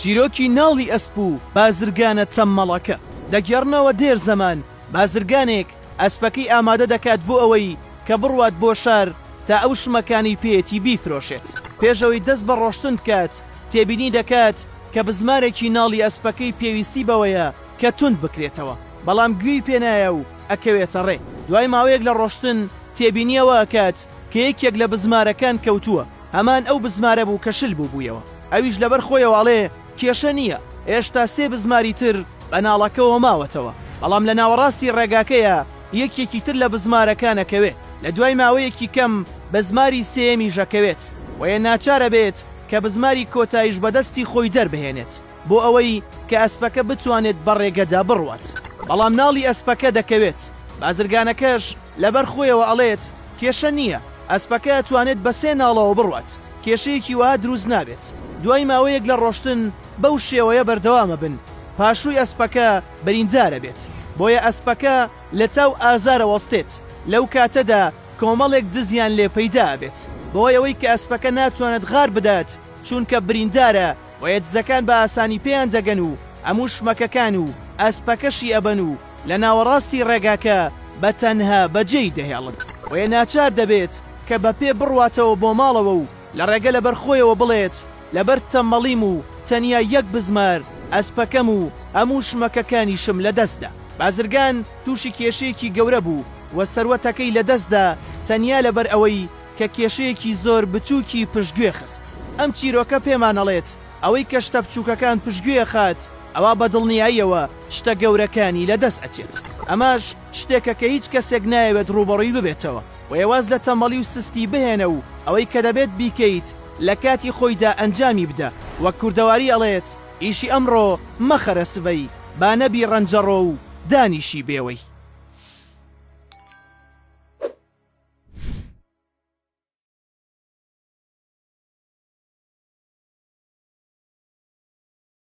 چیرۆکی ناڵی ئەسپ و بازرگانە تەممەڵەکە دەگێڕنەوە دێر زەمان بازرگانێک ئەسپەکەی ئامادە دەکات بۆ ئەوەی کە بڕوات بۆ شار تا ئەو شمەکانەی پێیەتی بیفرۆشێت. پێش ئەوەی دەست بە ڕۆشتن بکات تێبینی دەکات کە بزمارێکی ناڵی ئەسپەکەی پێویستی بەوەیە کە توند بکرێتەوە بەڵام گوێی پێ نایە و ئەکەوێتە ڕێ. دوای ماوەیەک لە ڕۆشتن تێبینی ئەوە ئەکات کە یەکێک لە بزمارەکان کەوتووە هەمان ئەو بزمارە بوو کە شل بووبوویەوە. ئەویش لەبەر خۆیەوە ئەڵێ کێشە نییە، هێشتا سێ بزماری تر بە ناڵەکەوە ماوەتەوە. بەڵام لە ناوەڕاستی ڕێگاکەیا یەکێکی تر لە بزمارەکان ئەکەوێ. لە دوای ماوەیەکی کەم بزماری سێیەمیش ئەکەوێت. بۆیە ناچار ئەبێت کە بزماری کۆتاییش بە دەستی خۆی دەربهێنێت بۆ ئەوەی کە ئەسپەکە بتوانێت بە ڕێگەدا بڕوات. بەڵام ناڵی ئەسپەکە دەکەوێت. بازرگانەکەش لەبەر خۆیەوە ئەڵێت کێشە نییە، ئەسپەکە ئەتوانێت بە سێ ناڵەوە بڕوات، کێشەیەکی وەها دروست نابێت. دوای ماوەیەک لە ڕۆشتن بەو شێوەیە بەردەوام ئەبن، پاشووی ئەسپەکە بریندار ئەبێت، بۆیە ئەسپەکە لە تاو ئازار ئەوەستێت، لەو کاتەدا کۆمەڵێک دزیان لێ پەیدا ئەبێت، بەهۆی ئەوەی کە ئەسپەکە ناتوانێت غار بدات چوونکە بریندارە، بۆیە دزەکان بە ئاسانی پێیان دەگەن و هەموو شمەکەکان و ئەسپەکەشی ئەبەن و لە ناوەڕاستی ڕێگاکە بە تەنها بەجێی دەهێڵن. بۆیە ناچار دەبێت کە بە پێ بڕواتەوە بۆ ماڵەوە و لە ڕێگە لەبەر خۆیەوە بڵێت لەبەر تەمەڵیم و تەنیا یەک بزمار ئەسپەکەم و هەموو شمەکەکانیشم لە دەست دا. بازرگان تووشی کێشەیەکی گەورە بوو و سەروەتەکەی لە دەست دا تەنیا لەبەر ئەوەی کە کێشەیەکی زۆر بچووکی پشتگوێ خست. ئەم چیرۆکە پێمان ئەڵێت ئەوەی کە شتە بچووکەکان پشتگوێ ئەخات ئەوا بە دڵنیاییەوە شتە گەورەکانی لە دەست ئەچێت. ئەمەش شتێکە کە هیچ کەسێک نایەوێت ڕووبەڕووی ببێتەوە. بۆیە واز لە تەمبەڵی و سستی بهێنە و ئەوەی کە دەبێت بیکەیت لە کاتی خۆیدا ئەنجامی بدە. وەک کوردەواری ئەڵێت، ئیشی ئەمڕۆ مەخەرە سبەی، با نەبی ڕەنجەڕۆ و دانیشی بێوەی.